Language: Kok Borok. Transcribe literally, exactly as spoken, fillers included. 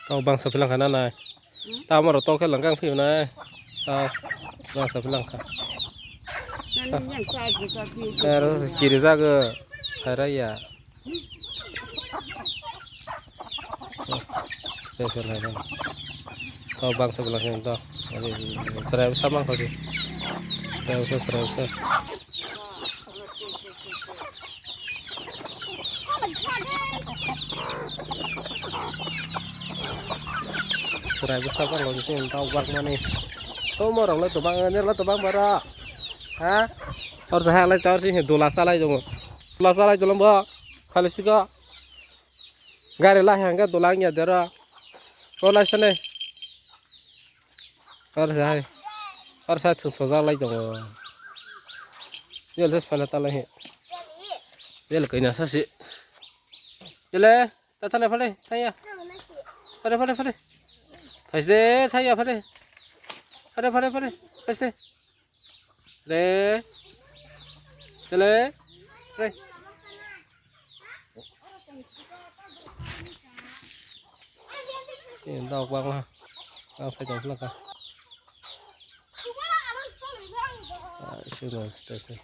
Tok bangsa philang kha na nai. Tamo ro tok khe langkang phiyo nai. Tok bangsa philang kha. Ero kiri jago. Khaira ya. Stay safe, hai, hai. Tok bangsa philang kha tok. Serai bwsa mang kho di. Serai bwsa, serai bwsa. Chwrai bwsa bang logis ni tau bang mani. Tamo rok le tobang, nir le tobang bara. Ha? Tor jaha lai tor si dula salai dongo. Dula salai dolong bo. Khali siko. Gari lai hangga dula angya dera. Ko lai sane. Ar sai. Ar sai thung thung lai tongo. Jel jes phana ta lai he. Jel kaina sa si. Jele, ta thane phale, thaya. Phale, phale, phale. Phai de, thaya phale. Phale, phale, phale. Phai de. Re. Jele. Re. Ni dok bang ha. Bang sai tong phla kha. Ah, isi no state.